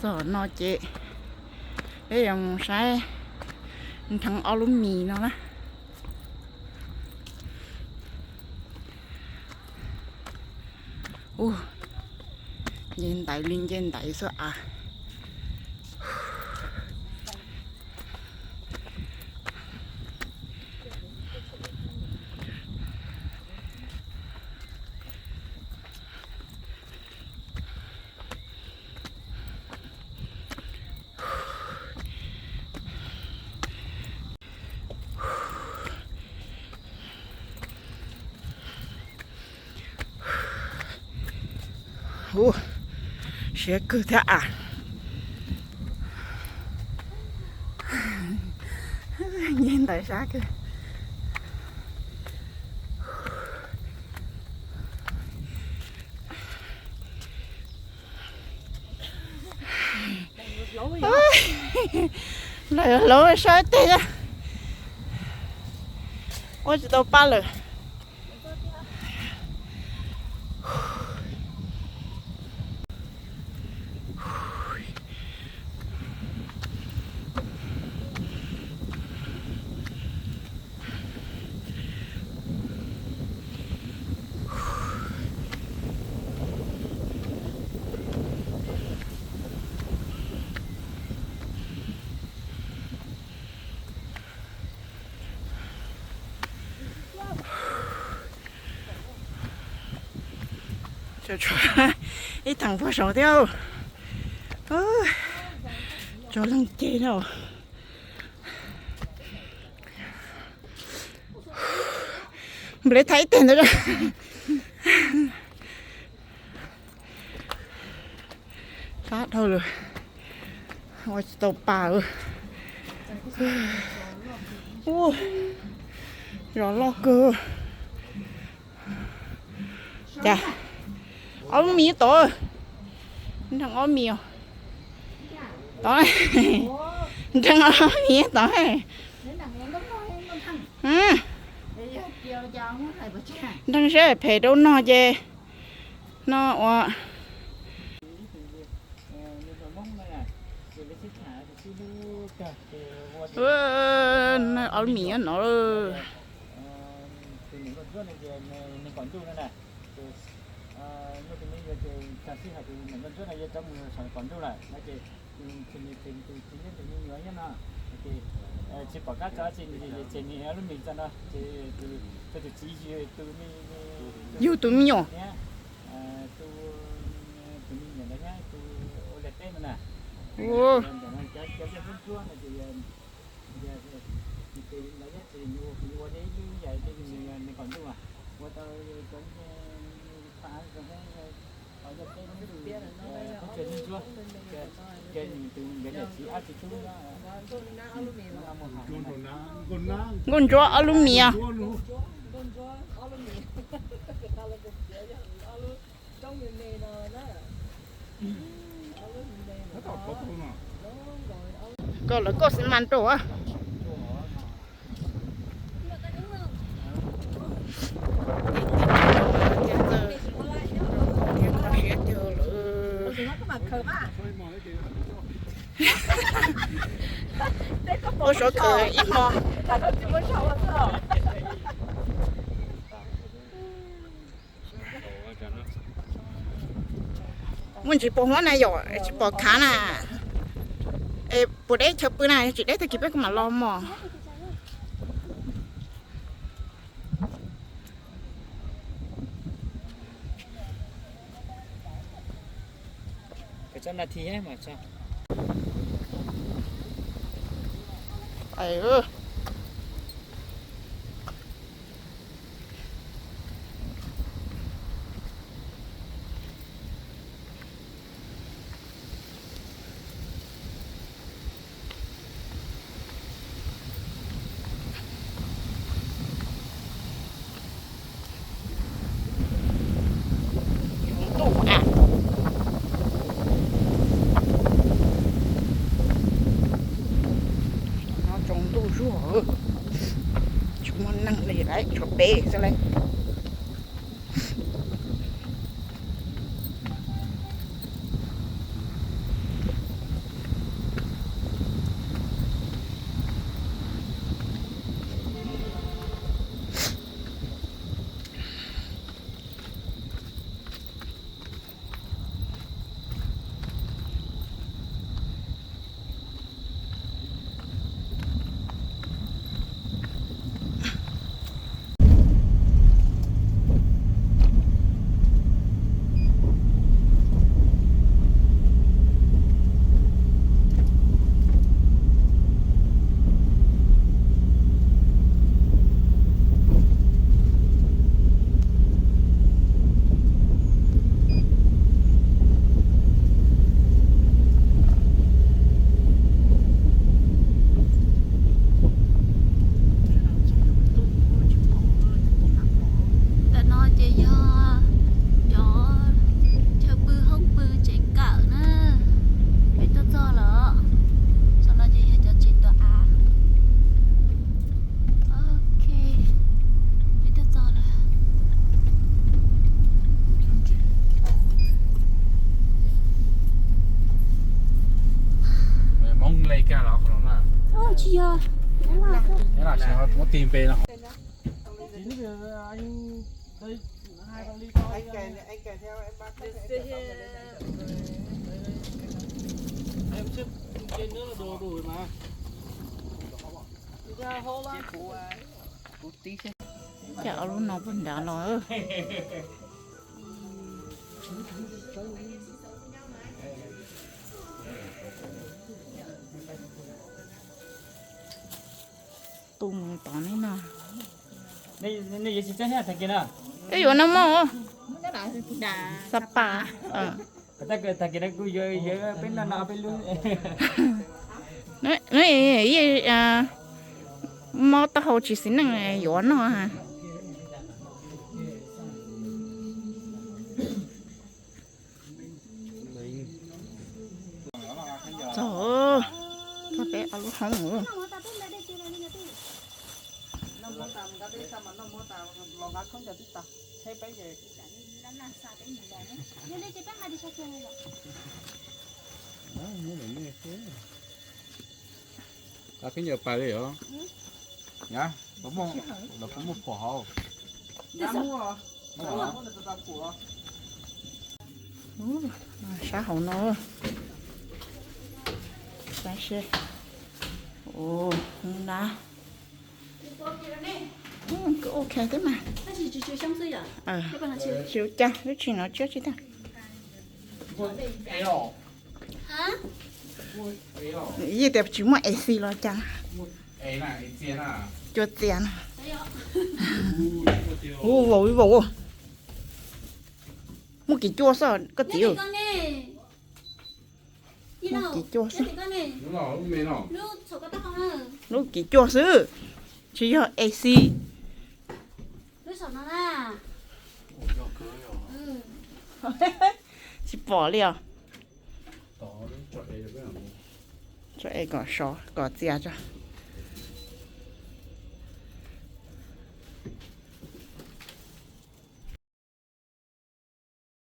Tom no ces peb yuav mus saib nrheev ob lub mis no na. Ua, nce ntaiv li nce ntaiv xwb av. Ua, siab kawg thiab av. Nce ntaiv sab kawg. Lawv hlob sab teg, ua tsis tau paj lawm. Ib theem puag saud thiab. Tso leej ceg na. Nplej thaib ib teg ntawd. Sab dhau lawm, ua tsis tau pas. Ua, zos loj kawg. Cas ob lub mis tod, nrheev ob mis os. Tod, nrheev ob lub mis tod. Nrheev seb phem rau no ces no ua. Ob lub mis nyob no. Tsis pom kab tso tsi, ces nws ob lub mis txog no ces tus txiv yug tus me nyuam. Tus, tus me nyuam ntawd thiab tus ua liaj teb no na. Ntawm no cov liaj ntsuab ntsuab no ces, ces lawv thiaj tsis ua, ua ib lub yam li nws kom ntuj ua tau cov pa zoo, liaj teb ntsuab ntsuab, ces nws tus nkawd niam txiv ab tsi tub. Nkauj ntsuab ob lub mis. Koj lawv koj xi mas rau. Ua suav khaws ib hmo. Muaj ntsis puas huab na yom, tsis pom khav na. Es puas deb chaw pw na, tsis deb tag kis peb kuj mam los mog. Ntuj a, no tsaus ntuj zuag, tsis muaj neeg li, tshuav peb xwb lauj. Tsis yog, muab tig npe no. Ces ob lub no puag nrad los. Tu mus tod ne no. Twb yuav no mog. Xab pas. Mob taub hau tsis xis neej yuav no. Txog, txog peb ob lub hoob. Khaub ncaws pais li os. Nyab, lawv puas muaj phom hauv? Sab hauv no. Sab seb. Ua na. Kuj ok thiab mas. Tsis ua cas, lub tsis no tsiab tsis tag. Yeej tias tsis muaj AC los cas. Cua txias na. Hu vau vau. Muaj kiv cua xwb koj txiv. Muaj kiv cua xwb. Lub kiv cua xwb, tsis yog AC. Tsis pom li os. Tso es kom sov kom txias tso.